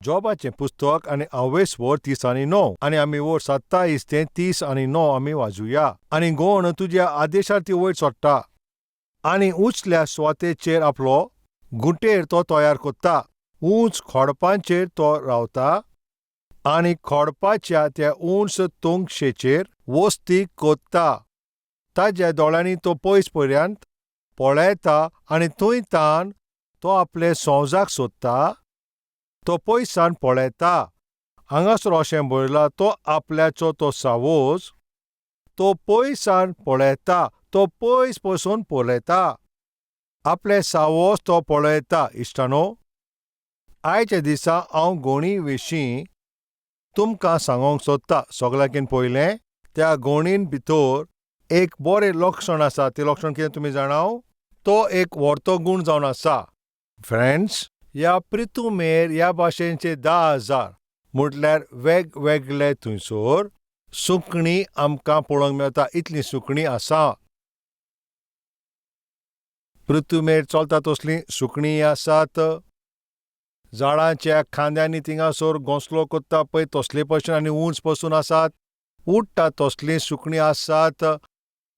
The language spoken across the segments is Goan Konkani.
जॉबाचें पुस्तक आनी आवयस वर 39 आनी आमी वर 27 ते 39 आमी वाजुया. आनी गोण तुज्या आदेशार ती वयर चडटा आनी उंचल्या सुवातेचेर आपलो गुंटेर तो तयार कोत्ता. ऊंच खोडपांचेर तो रावता आनी खोडपाच्या त्या ऊंच तोंगशेचेर वस्ती कोत्ता. ताज्या दोळ्यांनी तो पयस पर्यंत पळयता आनी थंय तान तो आपले संवजाक सोदता. तो पयसान पळयता. हांगासर अशें बरयलां, तो आपल्याचो तो सावोज तो पयसान पळयता, तो पयस पसून पळयता, आपले सावोज तो पळयता. इश्टानो, आयच्या दिसा हांव गोणी विशीं तुमकां सांगोंक सोदता. सगळ्याकीन पयलें त्या गोणीन भितर एक बरें लक्षण आसा. तें लक्षण कितें तुमी जाणाव? तो एक व्हरतो गूण जावन आसा. फ्रेंड्स, ह्या प्रितुमेर ह्या भाशेनचे 10,000 म्हटल्यार वेगवेगळे थंयसर सुकणीं आमकां पळोवंक मेळटा. इतलीं सुकणीं आसा पृथ्वीमेर चलता तसलीं सुकणीं आसात. झाडांच्या खांद्यांनी थिंगासर घोंसलो कोत्ता पळय तसले पसून आनी ऊंच पसून आसात. उडटा तसलीं सुकणीं आसात.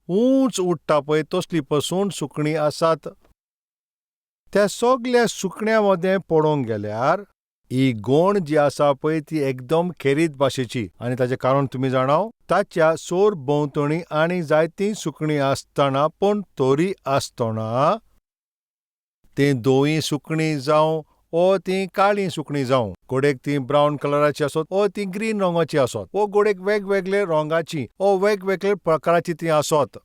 ऊंच उडटा पळय तसली पसून सुकणीं आसात. त्या सगल्या सुकण्यां मदें पळोवंक गेल्यार ही गोण जी आसा पळय ती एकदम खेरीत भाशेची. आनी ताचें कारण तुमी जाणाव, ताच्या सोर भोंवतणी आनी जायतीं सुकणीं आसतना पूण तरी आसतना तीं धवीं सुकणीं जावं ओ तीं काळीं सुकणीं जावं, गोडेक तीं ब्रावन कलराची आसत ओ तीं ग्रीन रंगाची आसत ओ गोडेक वेगवेगळे रंगाची ओ वेगवेगळे प्रकाराची ती आसत,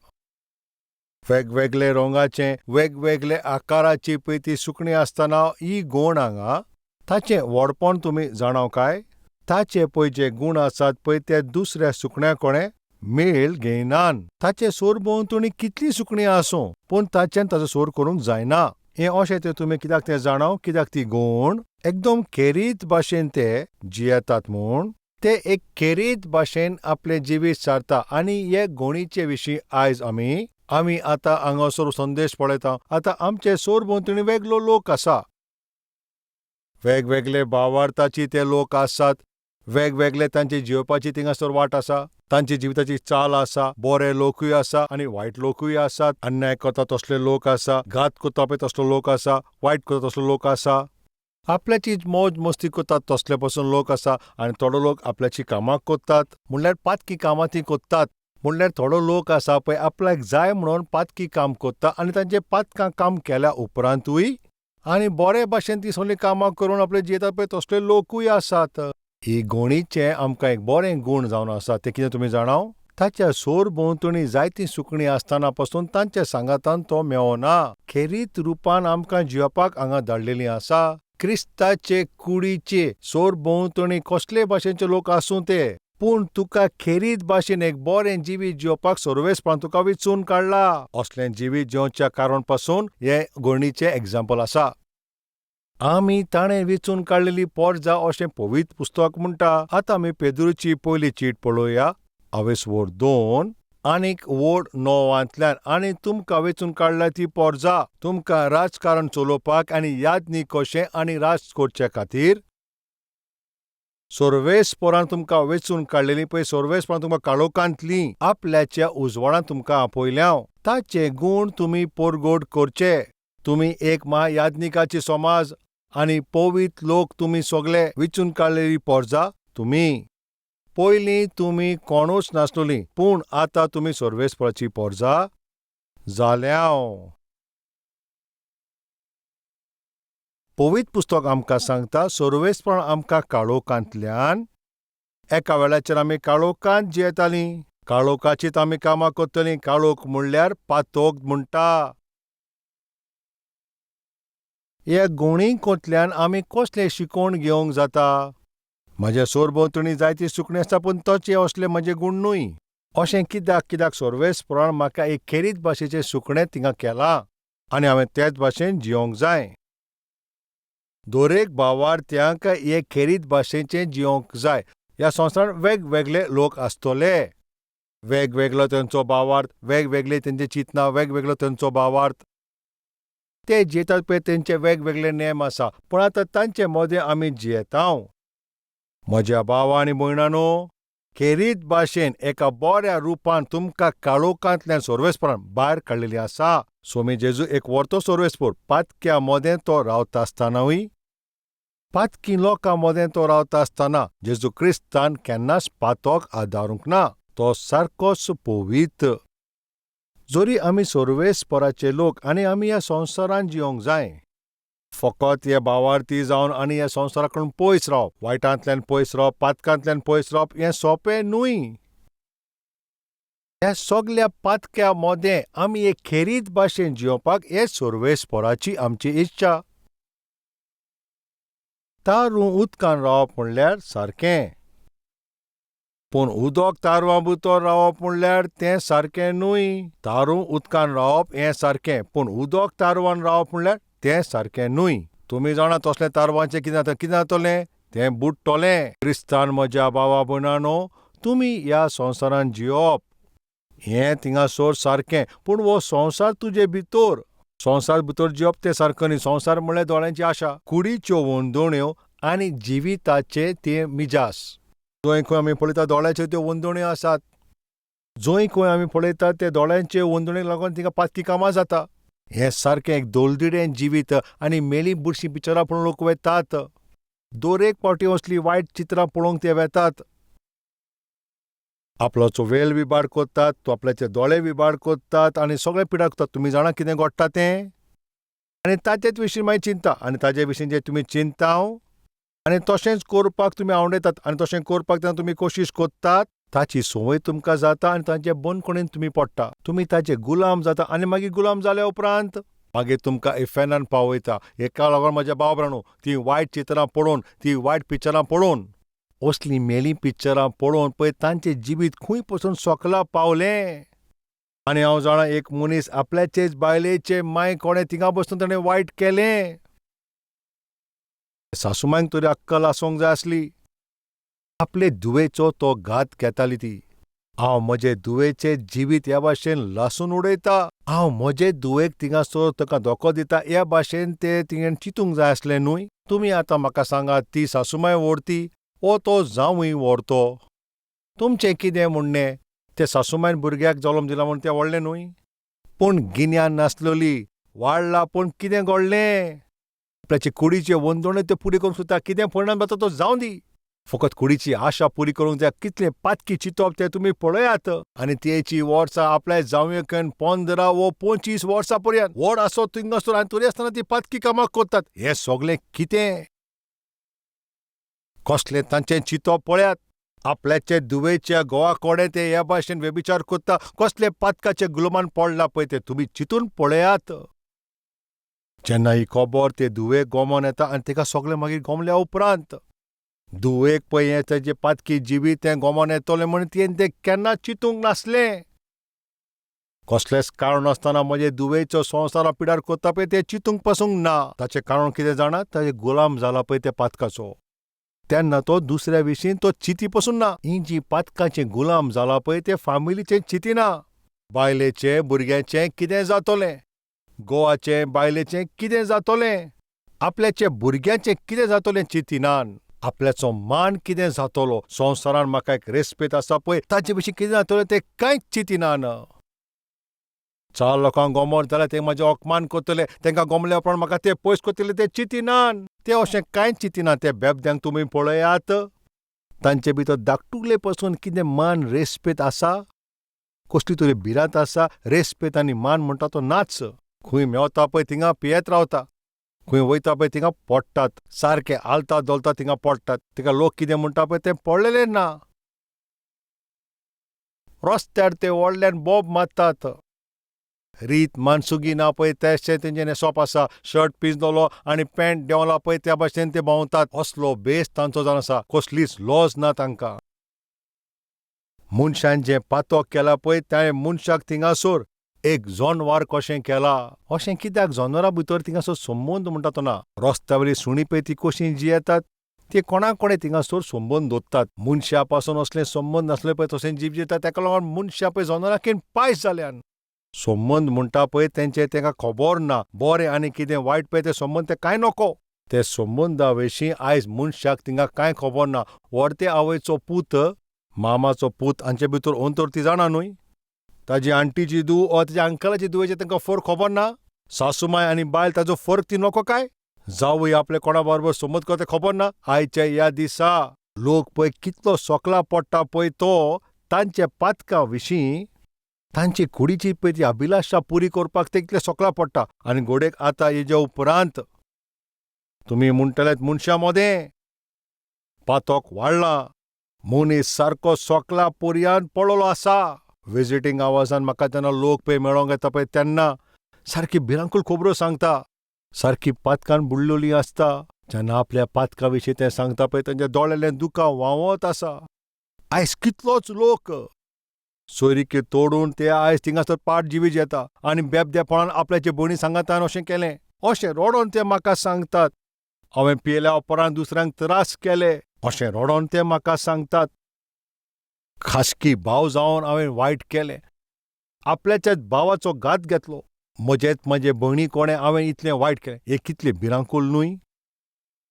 वेगवेगळे रंगाचे वेगवेगळे आकाराची पळय ती सुकणीं आसतना ही गोण हांगा ताचें व्हडपण तुमी जाणाव काय? ताचे पळय जे गूण आसात पळय ते दुसऱ्या सुकण्या कोणें मेळ घेयनान. ताचे सोर भोंवतणी कितलीं सुकणीं आसूं पूण ताच्यान ताचो सोर करूंक जायना. हें अशें तें तुमी कित्याक तें जाणाव? कित्याक ती गूण एकदम खेरीत भाशेन ते जियेतात म्हूण ते एक खेरीत भाशेन आपलें जिवीत सारता. आनी हे गोणीचे विशीं आयज आमी आमी आतां हांगासर संदेश पळयता. आतां आमचे सोर भोंवतणी वेगळो लोक आसा, वेगवेगळे भावार्थाची ते लोक आसात, वेगवेगळे तांचे जिवपाची थिंगासर वाट आसा, तांची जिविताची चाल आसा. बरे लोकूय आसा आनी वायट लोकूय आसात. अन्याय करता तसले लोक आसा, घात करता पळय तसलो लोक आसा, वायट करता तसलो लोक आसा, आपल्याची मौज मस्ती करतात तसले पसून लोक आसा. आनी थोडो लोक आपल्याची कामां करतात म्हणल्यार पातकी कामां ती करतात. म्हणल्यार थोडो लोक आसा पळय आपल्याक जाय म्हणून पातकी काम करता आनी तांचे पातकां काम केल्या उपरांतूय आनी बरे भाशेन ती सगळीं कामां करून आपले जियेतात पळय तसले लोकूय आसात. ही गोणीचें आमकां एक बरें गूण जावन आसा. तें कितें तुमी जाणाव? ताच्या सोर भोंवतणी जायतीं सुकणीं आसतना पसून तांच्या सांगातान तो मेवना. खेरीत रुपान आमकां जिवपाक हांगा धाडलेली आसा. क्रिस्ताचे कुडीचे सोर भोंवतणी कसले भाशेनचे लोक आसूं ते, पूण तुका खेरीत भाशेन एक बरें जिवीत जिवपाक सर्वेस्परान तुका विचून काडला. असलें जिवीत जिवच्या कारण पासून हें गोणीचें एग्जाम्पल आसा. आमी ताणें वेंचून काडलेली पोरजा अशें पवित्र पुस्तक म्हणटा. आतां आमी पेद्रूची पयली चीट पळोवया, हांवेस वर 2 आनीक वोड 9 आनी तुमकां वेंचून काडल्या ती पोरजा तुमकां राजकारण चलोवपाक आनी यादनी कशें आनी राज करचे खातीर सर्वेस्परान तुमकां वेंचून काडलेली पळय. सर्वेस्परान तुमकां काळोखांतली आपल्याच्या उजवाडान तुमकां आपयल्या. ताचे गूण तुमी परगट करचे. तुमी एक महायाज्ञिकाची समाज आनी पवित्र लोक. तुमी सगळे वेंचून काडलेली पोरजा. तुमी पयलीं तुमी कोणूच नासलोली पूण आतां तुमी सर्वेस्पराची पोरजा जाल्या. पवित्र पुस्तक आमकां सांगता सर्वेस्परान आमकां काळोखांतल्यान, एका वेळाचेर आमी काळोखांत जियेतालीं, काळोखाचीच आमी कामां करतलीं. काळोख म्हणल्यार पातोक म्हणटा. ह्या गोणींतल्यान आमी कसलें शिकोवण घेवंक जाता? म्हज्या सोरभोंवतणी जायती सुकणीं आसता पूण तचे असले म्हजे गूण न्हय. अशें कित्याक? कित्याक सर्वेस्परान म्हाका एक खेरीत भाशेचें सुकणें थिंगा केलां आनी हांवें तेच भाशेन जियोंक जाय. दरेक भावार्थ्यांक हे खेरीत भाशेचें जियोंक जाय. ह्या संवसारांत वेगवेगळे लोक आसतले, वेगवेगळो तेंचो भावार्थ, वेगवेगळे तेंचे चिंतना, वेगवेगळो तेंचो भावार्थ. ते जियेतात पळय तेंचे वेगवेगळे नेम आसा, पूण आतां तांचे मदें आमी जियेतांव. म्हज्या भावा आनी भयणांनो, खेरीत भाशेन एका बऱ्या रुपान तुमकां काळोखांतल्यान सोर्वेसपरान भायर काडलेली आसा. सोमी जेजू एक व्हरतो सोर्वेसपोर, पातक्या मदें तो रावता आसतनाय, पातकी लोकां मदें तो रावता आसतना जेजू क्रिस्तान केन्नाच पातोक आदारूंक ना. तो सारकोच पवित्र. जरी आमी सोर्वेसपराचे लोक आनी आमी ह्या संवसारांत जियोंक जाय, फकत हे भावार्थी जावन आनी ह्या संवसारा कडून पयस रावप, वायटांतल्यान पयस रावप, पातकांतल्यान पयस रावप हें सोंपें न्हय. ह्या सगल्या पातक्या मदें आमी एक खेरीत भाशेन जियोवपाक हे सोर्वेसपराची आमची इच्छा. तारूं उदकान रावप म्हणल्यार सारकें, पूण उदक तारवां भितर रावप म्हणल्यार तें सारकें न्हय. तारूं उदकान रावप हें सारकें, पूण उदक तारवान रावप म्हणल्यार तें सारकें न्हय. तुमी जाणा तसलें तारवांचें कितें जाता, कितें जातलें? तें बुडटलें. क्रिस्तान म्हज्या भावा भयणांनो, तुमी ह्या संवसारांत जियोवप हें थिंगासर सारकें, पूण हो संवसार तुजे भितर, संवसार भितर जियोवप तें सारकें न्हय. संवसार म्हणल्यार दोळ्यांची आशा, कुडीच्यो वंदोण्यो आनी जिविताचे ते मिजास. जंय खंय आमी पळयता दोळ्यांच्यो त्यो वंदोण्यो आसात, जंय खंय आमी पळयतात ते दोळ्यांचे वंदोणेक लागून थिंगा पातकी कामां जाता. हें सारकें एक दोलदिडें जिवीत आनी मेळी बुरशीं पिक्चरां पळोवंक लोक वेतात. दर एक फावटी असलीं वायट चित्रां पळोवंक ते वेतात. आपलोचो वेळ विबाड करतात, तो आपल्याचे दोळे विबाड करतात आनी सगळे पिडार करतात. तुमी जाणा कितें घडटा तें? आनी ताचेच विशीं मागीर चिंता, आनी ताजे विशीं जे तुमी चिंता आनी तशेंच करपाक तुमी आवडयतात आनी तशें करपाक तेन्ना तुमी कोशिश करतात, ताची संवय तुमकां जाता आनी ताचे बंदखणीन तुमी पडटा. तुमी ताचे गुलाम जाता आनी मागीर गुलाम जाल्या उपरांत मागीर तुमकां इफेर्नान पावयता. एका लागून म्हज्या भाव भयणांनो, ती वायट चित्रां पळोवन, ती वायट पिक्चरां पळोवन, असलीं मेलीं पिक्चरां पळोवन पळय तांचें जिवीत खंय पसून सोकला पावलें. आनी हांव जाणा एक मनीस आपल्याचेच बायलेचे मांय कोणें थिंगा बसून ताणें वायट केलें. सासूमांयक तरी अक्कल आसूंक जाय आसली. आपले धुवेचो तो घात घेताली ती. हांव म्हजे धुवेचें जिवीत ह्या भाशेन लासून उडयता, हांव म्हजे धुवेक थिंगासर ताका धोको दिता ह्या भाशेन ते तिणें चिंतूंक जाय आसलें न्हय. तुमी आतां म्हाका सांगात, ती सासूमांय व्हरती वो तो जावूय व्हरतो? तुमचें कितें म्हणणें? ते सासूमांयन भुरग्याक जल्म दिला म्हूण तें व्हडलें न्हय? पूण गिन्यान नासलोली वाडला, पूण कितें घडलें? आपल्याचे कुडीचे वंदोणे त्यो पुरी करूंक सोदता. कितें परिणाम जाता तो जावं दी, फकत कुडीची आशा पुरी करूंक जाय. कितलें पातकी चिंतप तें तुमी पळयात. आनी तेची वर्सां आपल्या जावंयकन 15 वो 25 वर्सां पर्यंत व्हड आसो थिंगासर आनी तरी आसतना ती पातकी कामां करतात. हें सगलें कितें कसलें तांचें चिंतप पळयात. आपल्याचे धुवेच्या घोवा कोडें ते ह्या भाशेन व्यभिचार करता. कसले पातकाचे गुलामान पडला पळय तें तुमी चिंतून पळयात. जेन्ना ही खबर ते धुवेक गोमोन येता आनी तिका सगलें मागीर गोमल्या उपरांत धुवेक पळय हें तेजें पातकी जिवीत तें गोमोन येतलें म्हण तिणें तें केन्ना चिंतूंक नासलें. कसलेंच कारण नासतना म्हजे धुवेचो संवसारा पिडार करता पळय तें चिंतूंक पासूंक ना. ताचें कारण कितें जाणा? ताजें गुलाम जाला पळय तें पातकाचो. तेन्ना तो दुसऱ्या विशीं तो चिंती पसून ना. ही जी पातकाचें गुलाम जाला पळय ते फामिलीचें चिंतिना. बायलेचें भुरग्याचें कितें जातलें, गोवाचें बायलेचें कितें जातलें, आपल्याचे भुरग्याचें कितें जातलें चिंतिनान. आपल्याचो मान कितें जातलो, संवसारान म्हाका एक रेस्पेद आसा पळय ताचे विशीं कितें जातलें तें कांयच चिंतिनान. चार लोकांक गोमोर जाल्यार ते म्हाजे अपमान करतले, तांकां गोमल्या उपरांत म्हाका ते पयस करतले ते चिंतिनान. ते अशें कांयच चिंतिना. ते बेबद्यांक तुमी पळयात, तांचे भितर धाकटुले पसून कितें मान रेस्पेद आसा, कसली तरी भिरांत आसा. रेस्पेद आनी मान म्हणटा तो नाच. खंय मेवता पळय थिंगा पियेत रावता, खंय वयता पळय थिंगा पडटात, सारके आलता धोलता थिंगा पडटात. तिका लोक कितें म्हणटा पळय तें पडलेलें ना. रस्त्यार ते व्हडल्यान बोब मारतात. रीत मानसुगी ना पळय तेशें तेंचें न्हेसप आसा. शर्ट पिंजलो आनी पॅण्ट देंवला पळय त्या भाशेन ते भोंवतात. असलो भेस तांचो जावन आसा. कसलीच लॉज ना तांकां. मनशान जें पातक केलां पळय ताणें मनशाक थिंगासर एक जनवार कशें केला. अशें कित्याक जनवरां भितर थिंगासर संबंद म्हणटा तो ना. रस्त्या वयली सुणी पळय ती कशीं जियेतात, ती कोणा कोणें थिंगासर संबंद दवरतात. मनशा पासून असले संबंद नासले पळय तशें जीव जियेतात. ताका लागून मनशां पळय जनवरां पायस जाल्यान. संबंद म्हणटा पळय तेंचे तेंकां खबर ना. बरें आनी कितें वायट पळय तें संबंद तें कांय नको. ते संबंदा विशीं आयज मनशाक थिंगा कांय खबर ना. व्हडते आवयचो पूत, मामाचो पूत हांचे भितर अंतर ती जाणा न्हय. ताजी आण्टीची धूव वा ताज्या अंकलाची धुवेचे तांकां फरक खबर ना. सासूमाय आनी बायल ताजो फरक ती नको काय? जावूय आपले कोणा बरोबर संबंद करता तें खबर ना. आयच्या ह्या दिसा लोक पळय कितलो सोकला पडटा पळय तो तांच्या पातकां विशीं, तांची कुडीची पळय ती अभिलाशा पुरी करपाक ते कितले सोकला पडटा. आनी घोडेक आतां हेज्या उपरांत तुमी म्हणटलेत मनशां मदें पातोक वाडलां, मनीस सारको सोकला पर्यांत पडलेलो आसा. विजिटींग आवाजान म्हाका जेन्ना लोक पळय मेळोंक येता पळय तेन्ना सारकी भिरांकूळ खबरो सांगता. सारकी पातकान बुडलेली आसता. जेन्ना आपल्या पातका विशीं तें सांगता पळय तेंच्या दोळ्यांतल्यान दुकां व्हांवत आसा. आयज कितलोच लोक सोयरिके तोडून ते आयज थिंगासर पाट जिवीत येता आनी बेबदेपणान आपल्याचे भयणी सांगातान अशें केलें अशें रडोन ते म्हाका सांगतात. हांवें पियेल्या उपरांत दुसऱ्यांक त्रास केले अशें रडोन ते म्हाका सांगतात. खासकी भाव जावन हांवें वायट केलें, आपल्याच्याच भावाचो घात घेतलो, म्हजेच म्हजे भयणी कोणें हांवें इतलें वायट केलें. हें कितलें भिरांकूळ न्हय?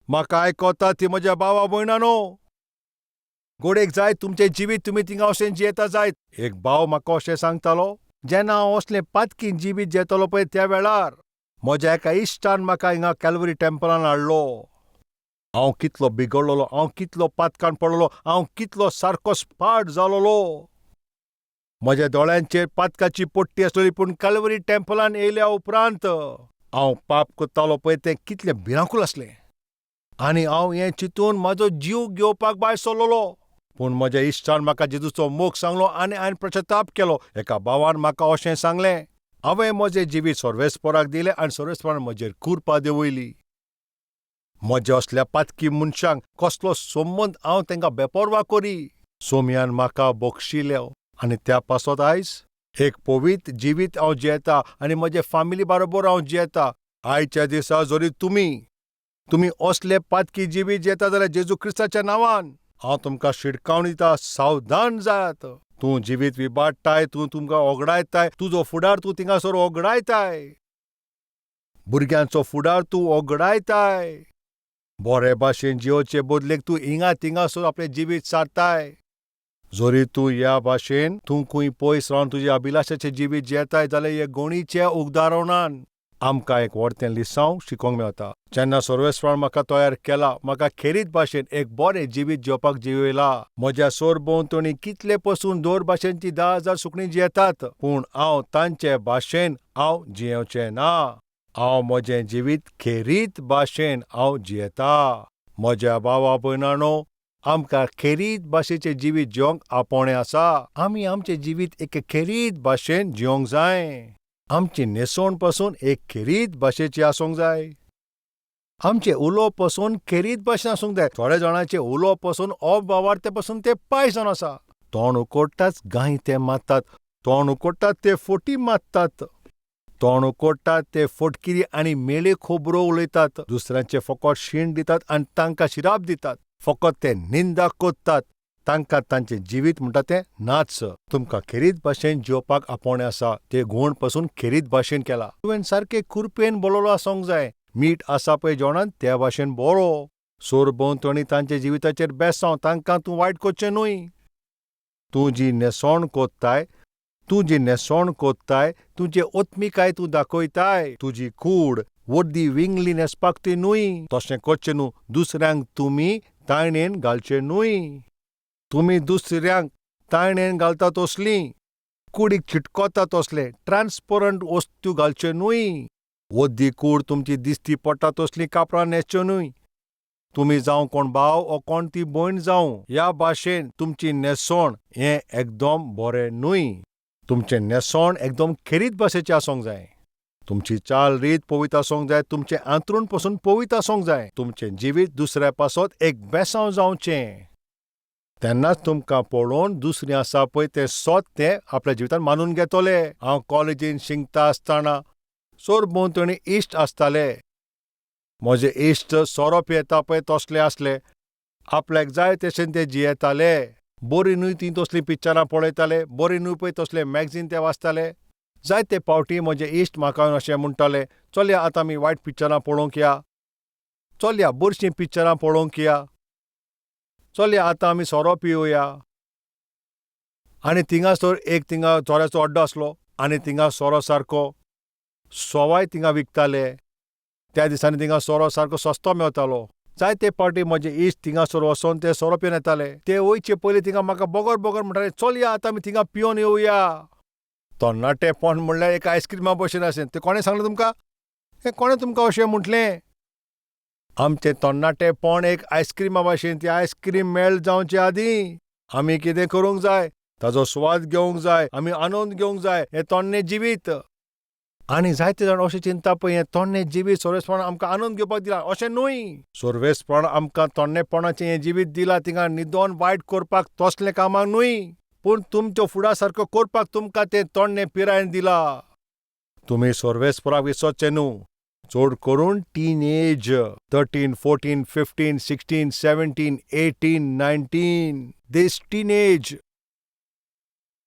म्हाका आयकता ती म्हज्या भावा भयणांनो, घोडेक जाय तुमचें जिवीत तुमी थिंगा अशें जियेता जायत. एक भाव म्हाका अशें सांगतालो, जेन्ना हांव असलें पातकी जिवीत जियेतालो पळय त्या वेळार म्हज्या एका इश्टान म्हाका हिंगा कॅलवरी टेम्पलान हाडलो. हांव कितलो बिगडलेलो, हांव कितलो पातकान पडलेलो, हांव कितलो सारको स्पाट जालोलो. म्हज्या दोळ्यांचेर पातकाची पट्टी आसलेली, पूण कॅलवरी टेम्पलान येयल्या उपरांत हांव पाप करतालो पळय तें कितलें भिरांकूळ आसलें. आनी हांव हें चिंतून म्हाजो जीव घेवपाक भायर सरलेलो. पूण म्हज्या इश्टान म्हाका जेजूचो मोग सांगलो आनी हांवें प्रश्ताप केलो. एका भावान म्हाका अशें सांगलें, हांवें म्हजें जिवीत सर्वेस्पराक दिलें आनी सर्वेस्परान म्हजेर कृपा देंवयली. म्हज्या असल्या पातकी मनशांक कसलो संबंद हांव तांकां बेपर्वा करी. सोमयान म्हाका बक्षिलो आनी त्या पासत आयज एक पवित्र जिवीत हांव जियेता आनी म्हजे फामिली बरोबर हांव जियेता. आयच्या दिसा जरी तुमी असले पातकी जिवीत जियेता जाल्यार जेजू क्रिस्ताच्या नांवान हांव तुमकां शिटकावणी दिता, सावधान जायात. तूं जिवीत विबाडटाय, तूं तुमकां ओगडायताय, तुजो फुडार तूं थिंगासर ओगडायताय, भुरग्यांचो फुडार तूं ओगडायताय. बरे भाशेन जियोचे बदलेक तूं हिंगा थिंगासर आपलें जिवीत सारताय. जरी तूं ह्या भाशेन तूं खंय पयस रावन तुज्या अभिलाशाचें जिवीत जियेताय जाल्यार हे गोणीच्या उगदारणान आमकां एक व्हडतें लिसांव शिकोवंक मेळटा. जेन्ना सर्वेस्परान म्हाका तयार केला, म्हाका खेरीत भाशेन एक बरें जिवीत जियोवपाक जिवयला. म्हज्या सरभोंवतणी कितले पसून दर भाशेनची 10,000 सुकणीं जियेतात, पूण हांव तांचे भाशेन हांव जियेवचें ना. हांव म्हजें जिवीत खेरीत भाशेन हांव जियेता. म्हज्या भावा भयणांनो, आमकां खेरीत भाशेचें जिवीत जियोंक आपोवणें आसा. आमी आमचें जिवीत एके खेरीत भाशेन जियोंक जाय. आमची न्हेसवण पसून एक खेरीत भाशेची आसूंक जाय. आमचें उलोवप पसून खेरीत भाशेन आसूंक जाय. थोड्या जाणांचें उलोवप पसून अभावार्थे पसून ते पायस जावन आसा. तोंड उकोडटाच गाय ते मारतात, तोंड उकोडटात ते फोटी मारतात, तोंड उकोडटात ते फटकिरी आनी मेळे खबरो उलयतात, दुसऱ्यांचे फकत शीण दितात आनी तांकां शिराप दितात. फकत ते निंदा करतात. तांकां तांचें जिवीत म्हणटा तें नाच. तुमकां खेरीत भाशेन जियोवपाक आपोवणें आसा. ते गूण पसून खेरीत भाशेन केला. तुवें सारकें कुरपेन बरोवलो आसूंक जाय. मीठ आसा पळय जेवणान त्या भाशेन बरो. सरभोंवतणी तांच्या जिविताचेर बेसांव, तांकां तूं वायट करचें न्हय. तूं जी न्हेसवण कोत्ताय, तूं जी न्हेसवण कोत्ताय, तुजे ओत्मिकाय तूं दाखयताय. तुजी कूड वर्दी विंगली न्हेसपाक ती न्हय. तशें करचें न्हू. दुसऱ्यांक तुमी ताणेन घालचें न्हय. तुमी दुसऱ्यांक ताणेन घालता तसलीं, कुडीक चिटकता तसलें ट्रान्सपरंट वस्तू घालच्यो न्हय. वद्दी कूड तुमची दिसती पडटा तसलीं कापडां न्हेसच्यो न्हय. तुमी जावं कोण भाव ओ कोण ती भयण जावं, ह्या भाशेन तुमची न्हेसवण हें एकदम बरें न्हय. तुमचें न्हेसवण एकदम खेरीत भाशेचें आसूंक जाय. तुमची चाल रीत पवित्र आसूंक जाय. तुमचें आंतरूण पसून पवित्र आसूंक जाय. तुमचें जिवीत दुसऱ्या पासत एक बेसांव जावचें. तेन्नाच तुमकां पळोवन दुसरीं आसा पळय तें सोत तें आपल्या जिवितांत मानून घेतले. हांव कॉलेजीन शिकता आसतना सरभोंवतणी इश्ट आसताले. म्हजे इश्ट सोरो पियेता पळय तसले आसले. आपल्याक जाय तशें ते जियेताले. बरीं न्हय तीं तसलीं पिक्चरां पळयताले, बरीं न्हय पळय तसलें मॅगझीन ते वाचताले. जायते फावटी म्हजे इश्ट म्हाका अशें म्हणटाले, चलया आतां आमी वायट पिक्चरां पळोवंक या, चलया बुरशीं पिक्चरां पळोवंक या, चलया आतां आमी सोरो पिवया. आनी थिंगासर एक थिंगा सोऱ्याचो अड्डो आसलो आनी थिंगा सोरो सारको सवाय थिंगा विकताले. त्या दिसांनी थिंगा सोरो सारको सस्तो मेवतालो. जायते फावटी म्हजे इश्ट थिंगासर वचोन ते सोरो पिवन येताले. ते वयचे पयलीं थिंगा म्हाका बोगर बोगर म्हणटाले, चलया आतां आमी थिंगा पिवन येवया. तरणाटेपण म्हणल्यार एक आयस्क्रिमा भशेन आसें. तें कोणें सांगलें तुमकां? हें कोणें तुमकां अशें म्हटलें? आमचें तरणाटेपण एक आयस्क्रिमा भशेन. ती आयस्क्रीम मेल्ट जावचे आदीं आमी कितें करूंक जाय? ताजो स्वाद घेवंक जाय, आमी आनंद घेवंक जाय. हें तरणें जिवीत. आनी जायते जाण अशें चिंता पळय, हें तरणें जिवीत सर्वेस्परान आमकां आनंद घेवपाक दिला, अशें न्हय. सर्वेस्परान आमकां तरणेपणाचें हें जिवीत दिलां थिंगा न्हिदोन वायट करपाक तसलें कामां न्हय, पूण तुमच्यो फुडा सारको करपाक तुमकां तें तरणे पिरायेन दिला. तुमी सर्वेस्पराक विसरचें न्हू. चड करून teen age, 13, 14, 15, 16, 17, 18, 19, this teen age.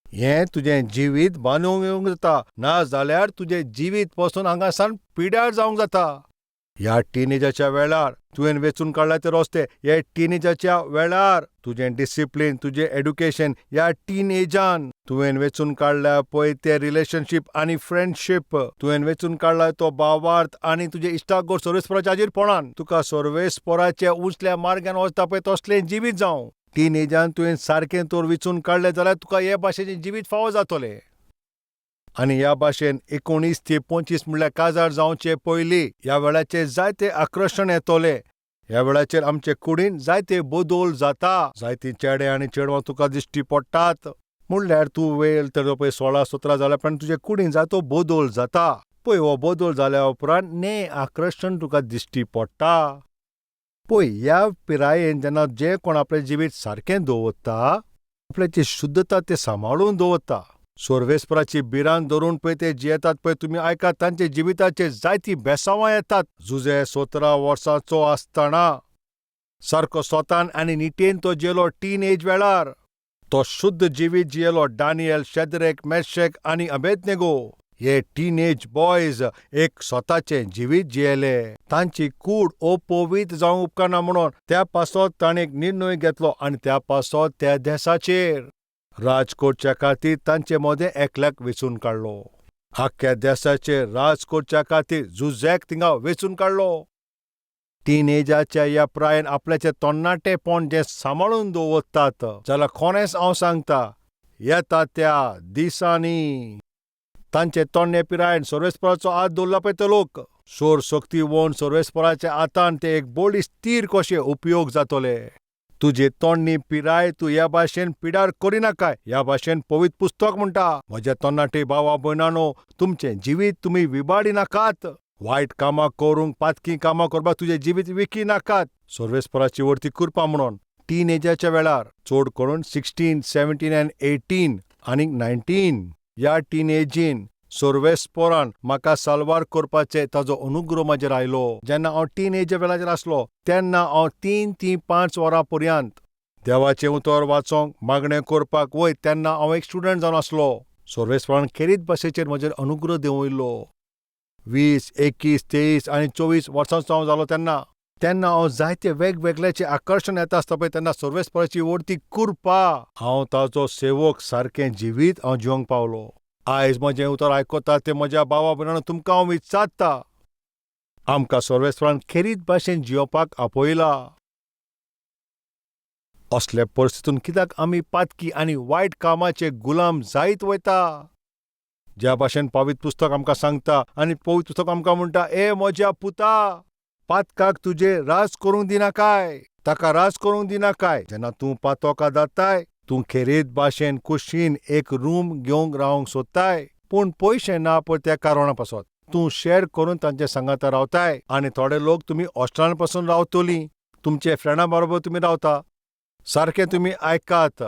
हें तुजें जिवीत बांदूंक येवंक जाता, ना जाल्यार तुजें जिवीत पसून हांगासान पिड्यार जावंक जाता. ह्या टिनेजाच्या वेळार तुवें वेंचून काडला ते रस्ते, ह्या टिनेजाच्या वेळार तुजें डिसिप्लीन, तुजें एड्युकेशन, ह्या टिनेजान तुवें वेंचून काडल्या पळय ते रिलेशनशीप आनी फ्रेंडशीप, तुवें वेंचून काडला तो भावार्थ आनी तुजे इश्टागोर सर्वेस्पराच्या हाजीरपणान तुका सर्वेस्पराच्या उंचल्या मार्गान वचता पळय तसलें जिवीत जावं. टिनेजान तुवें सारकें तर वेंचून काडलें जाल्यार तुका हे भाशेचें जिवीत फावो जातलें. आनी ह्या भाशेन 19 ते 25 म्हणल्यार काजार जावचे पयलीं ह्या वेळाचेर जायते आकर्शण येतलें. ह्या वेळाचेर आमचे कुडीन जायते बदल जाता. जायतीं चेडे आनी चेडवां तुका दिश्टी पडटात. म्हणल्यार तूं वेळ तर पळय 16-17 जाल्या उपरांत तुजे कुडीन जायतो बदल जाता. पळय हो बदल जाल्या उपरांत ने आकर्शण तुका दिश्टी पडटा. पळय ह्या पिरायेन जेन्ना जे कोण आपलें जिवीत सारकें दवरता, आपल्याची शुद्धता ते सांबाळून दवरता. सर्वेस्पराची भिरांत धरून पळय ते जियेतात पळय, तुमी आयकात, तांच्या जिविताचेर जायतीं बेसांवां येतात. जुजे 17 वर्सांचो आसतना सारको स्वतान आनी निटेन तो जियेलो. टीन एज वेळार तो शुद्ध जिवीत जियेलो. डानियल, शेद्रेक, मेशेक आनी अबेदनेगो हे टीन एज बॉयज एक स्वताचें जिवीत जियेले. तांची कूड अपवित्र जावंक उपकारना म्हणून त्या पासत ताणें एक निर्णय घेतलो आनी त्या पासत त्या देसाचेर राज करच्या खातीर तांचे मदें एकल्याक वेंचून काडलो. आख्ख्या देसाचेर राज करच्या खातीर जुझॅक थिंगा वेंचून काडलो. टिनेजाच्या ह्या प्रायेन आपल्याचें तरणाटेपण जें सांबाळून दवरतात जाल्यार खरेंच हांव सांगता, येता त्या दिसांनी तांचे तरणे पिरायेन सर्वेस्पराचो हात दवरला पळय ते लोक सोर सक्ती वोन सर्वेस्पराच्या हातान ते एक बळिश्ट तीर कशे उपयोग जातले. तुजी तरणी पिराय तूं ह्या भाशेन पिड्यार करिनाकाय. ह्या भाशेन पवित्र पुस्तक म्हणटा. म्हज्या तरणाटे भावा भयणानो, तुमचें जिवीत तुमी विबाडी नाकात. वायट कामां करूंक, पातकी कामां करपाक तुजें जिवीत विकी नाकात. सर्वेस्पराची वरती कृपा म्हणून टिनेजाच्या वेळार, चड करून 16, 17 आनी 18 आनी 19 ह्या टिनेजीन सर्वेस्परान म्हाका साल्वार करपाचें ताजो अनुग्रह म्हाजेर आयलो. जेन्ना हांव टिनेज वेळाचेर आसलो तेन्ना हांव 3 ते 5 वरां पर्यंत देवाचें उतर वाचोंक, मागणें करपाक वय. तेन्ना हांव एक स्टुडंट जावन आसलो. सर्वेस्परान खेरीत भाशेचेर म्हजेर अनुग्रह देंवयल्लो. 20, 21, 23 आनी 24 वर्सांचो हांव जालो तेन्ना, तेन्ना हांव जायते वेगवेगळ्याचें आकर्शण येता आसता पळय तेन्ना सर्वेस्पराची वरती कृपा हांव ताजो सेवक सारकें जिवीत हांव जिवंक पावलो. आयज म्हजें उतर आयकता ते म्हज्या भावा भयणांनो, तुमकां हांव विचारता, आमकां सर्वेस्परान खेरीत भाशेन जियोवपाक आपयला. असले परिस्थितीन कित्याक आमी पातकी आनी वायट कामाचे गुलाम जायत वयता? ज्या भाशेन पवित्र पुस्तक आमकां सांगता आनी पवित्र पुस्तक आमकां म्हणटा, ए म्हज्या पुता, पातकाक तुजे राज करूंक दिनाकाय, ताका राज करूंक दिनाकाय. जेन्ना तूं पातोका जाताय, तूं खेरीत भाशेन कुशीन एक रूम घेवंक रावंक सोदताय, पूण पयशे ना पळय त्या कारणा पासत तूं शेर करून तांचे सांगाता रावताय. आनी थोडे लोक तुमी हॉस्टेलान पासून रावतलीं, तुमचे फ्रेंडा बरोबर तुमी रावता. सारकें तुमी आयकात,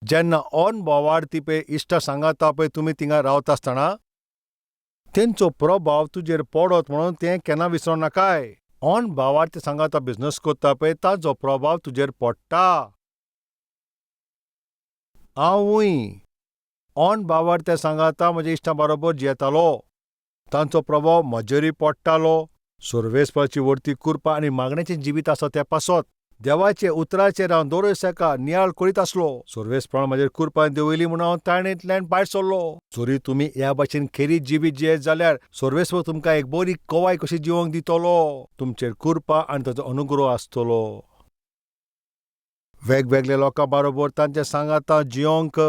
जेन्ना ऑन बोवाळती पळय इश्टा सांगाता पळय तुमी थिंगा रावता आसतना तेंचो प्रभाव तुजेर पडत म्हणून तें केन्ना विसरों नाकाय. ऑन भावार्थ सांगाता बिजनस करता पळय ताजो प्रभाव तुजेर पडटा. हांवूय ऑन भावार्त्या सांगाता म्हज्या इश्टां बरोबर जियेतालो. तांचो प्रभाव म्हजेरूय पडटालो. सर्वेस्पराची व्हडती कुरपा आनी मागण्याचें जिवीत आसा तें पासत देवाचे उतराचेर हांव दर एका नियाळ करीत आसलो. सर्वेस्परान म्हजेर कुरपा देंवयली म्हूण हांव ताणेंतल्यान भायर सरलो. जरी तुमी ह्या भाशेन खेरीत जिवीत जियेत जाल्यार सर्वेस्पर तुमकां एक बरी कवाय कशी जिवंक दितलो. तुमचेर कुरपा आनी ताचो अनुग्रह आसतलो. वेगवेगळ्या लोकां बरोबर तांचे सांगाता जियोंक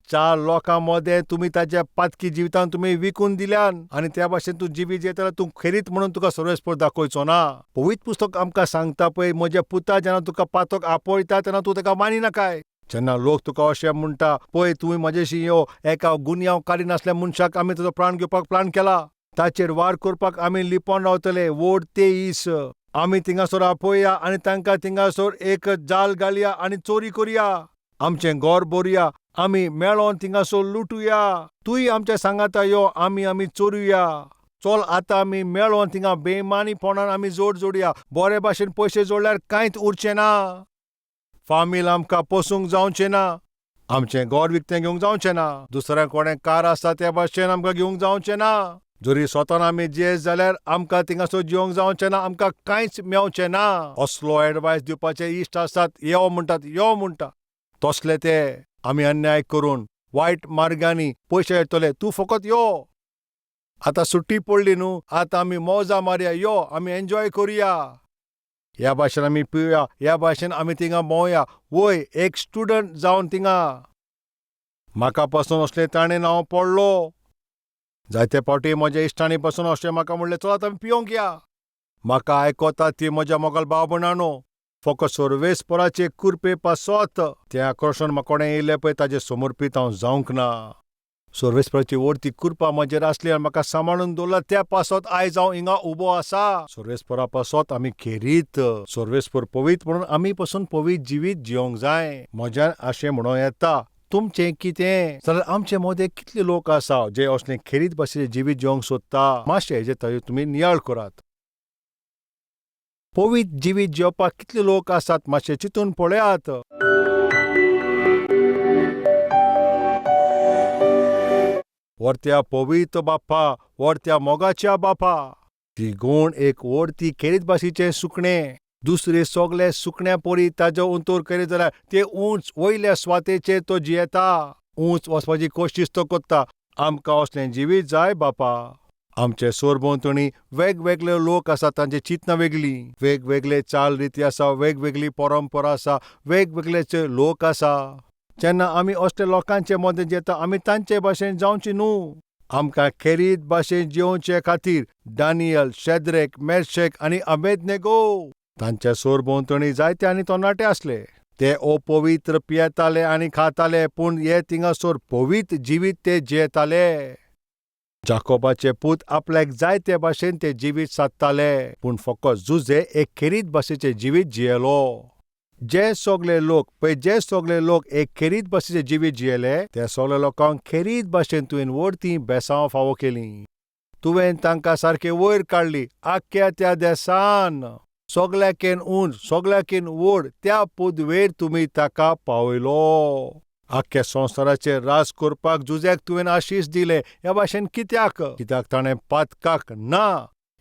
चार लोकां मदें तुमी ताच्या पातकी जिवितान तुमी विकून दिल्यान आनी त्या भाशेन तूं जिवीत जियेता तूं खेरीत म्हणून तुका सर्वेस्पर दाखयचो ना. पवित्र पुस्तक आमकां सांगता पळय, म्हज्या पुता जेन्ना तुका पातक आपयता तेन्ना तूं ताका मानिनाकाय. जेन्ना लोक तुका अशें म्हणटा पळय तुवें म्हजेशी यो, एका गुन्यांवकारी नासल्या मनशाक आमी ताचो प्राण घेवपाक प्लान केला, ताचेर वार करपाक आमी लिपोन रावतले वोड ते दीस, आमी थिंगासर आपोवया आनी तांकां थिंगासर एक जाल घालया आनी चोरी करुया, आमचें घर भरुया, आमी मेळोन थिंगासर लुटुया, तूंय आमच्या सांगाता यो, आमी आमी चोरुया, चल आतां आमी मेळोन थिंगा बेमानीपणान आमी जोड जोडया, बरे भाशेन पयशे जोडल्यार कांयच उरचें ना, फामील आमकां पोसूंक जावचें ना, आमचें घर विकतें घेवंक जावचें ना, दुसऱ्या कोणें कार आसा त्या भाशेन आमकां घेवंक जावचें ना, जरी स्वतान आमी जियेत जाल्यार आमकां थिंगासर जिवंक जावचें ना, आमकां कांयच मेवचें ना. असलो एडवायस दिवपाचे इश्ट आसात, यो म्हणटात, यो म्हणटा, तसले ते आमी अन्याय करून वायट मार्गांनी पयशे येतले, तूं फकत यो, आतां सुट्टी पडली न्हू, आतां आमी मौजा मारया, यो आमी एन्जॉय करुया, ह्या भाशेन आमी पिवया, ह्या भाशेन आमी थिंगा भोंवया. वय एक स्टुडंट जावन थिंगा म्हाका पासून असले ताणें हांव पडलो. जायते फावटी म्हज्या इश्टांनी पासून अशें म्हाका म्हणलें, चलात आमी पिवंक या. म्हाका आयकता ती म्हज्या मोगाल भाव भयणांनो, फकत सर्वेस्पराचे कुरपे पासत तें आकर्शण म्हाका कोणें येयलें पळय ताजेर समर्पीत हांव जावंक ना. सर्वेस्पराची व्हडती कुरपा म्हजेर आसली आनी म्हाका सांबाळून दवरला त्या पासत आयज हांव हिंगा उबो आसा. सर्वेस्परा पासत आमी खेरीत, सर्वेस्पर पवित्र म्हणून आमी पसून पवित्र जिवीत जिवंक जाय. म्हज्यान अशें म्हणूं येता, तुमचें कितें जाल्यार आमचे मदें कितले लोक आसा जे असले खेरीत भाशेचें जिवीत जिवंक सोदता. मातशें हेजेर ताजेर तुमी नियाळ करात. पवित्र जिवीत जिवपाक कितले लोक आसात मातशें चिंतून पळयात. व्हरत्या पवित्र बापा, व्हरत्या मोगाच्या बापा, ती गूण एक व्हडती खेरीत भाशेचें सुकणें, दुसरे सगळे सुकण्या परी ताजो उंतोर करीत जाल्यार ते उंच वयल्या सुवातेचेर तो जियेता, उंच वचपाची कोशिश तो करता. आमकां असलें जिवीत जाय बापा. आमचे सरभोंवतणी वेगवेगळे लोक आसात, तांची चिंतनां वेगळी, वेगवेगळे चाल रिती आसा, वेगवेगळी परंपरा आसा, वेगवेगळेचे लोक आसा. जेन्ना आमी असले लोकांचे मदें जियेता आमी तांचे भाशेन जावची न्हू. आमकां खेरीत भाशेन जिवचे खातीर दानियल, शेद्रेक, मेर्शेक आनी अबेदनेगो तांच्या सरभोंवतणी जायते आनी तरणाटे आसले. ते अपवित्र पियेताले आनी खाताले, पूण हे थिंगासर पवित्र जिवीत ते जियेताले. जाकोबाचे पूत आपल्याक जाय ते भाशेन ते जिवीत सादताले, पूण फकत जुजे एक खेरीत भाशेचें जिवीत जियेलो. जे सगळे लोक पळय, जे सगळे लोक एक खेरीत भाशेचें जिवीत जियेले त्या सगल्या लोकांक खेरीत भाशेन तुवें व्हडती बेसांव फावो केलीं. तुवें तांकां सारके वयर काडली आख्ख्या त्या देसान, सगल्याकेन उंच, सगल्याकेन व्हड त्या पदवेर तुमी ताका पावयलो. आख्ख्या संवसाराचेर राज करपाक जुज्याक तुवें आशीश दिले. ह्या भाशेन कित्याक? कित्याक ताणें पातकाक ना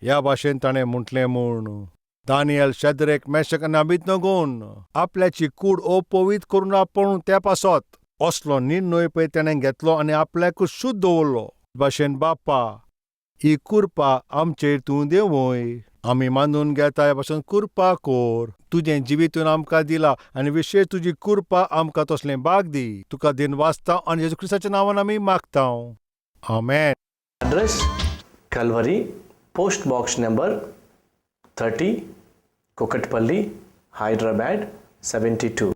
ह्या भाशेन ताणें म्हटलें म्हूण. दानियल, शेद्रेक, मेशक आनी अबेदनगोन आपल्याची कूड अपवित्र करून आपूण त्या पासत असलो निर्णय पळय ताणें घेतलो आनी आपल्याकूच शुद्ध दवरलो. भाशेन बापा, ही कुरपा आमचेर तूं देंवय, आमी मानून घेता ह्या भाशेन कुरपा कोर. तुजें जिवीतून आमकां दिला आनी विशेश तुजी कुरपा आमकां तसलें भाग दी. तुका दिन वाचता आनी जेजू क्रिस्ताच्या नांवान आमी मागता. आमेन. Address Calvary, post box number 30, Kukatpally, Hyderabad 72.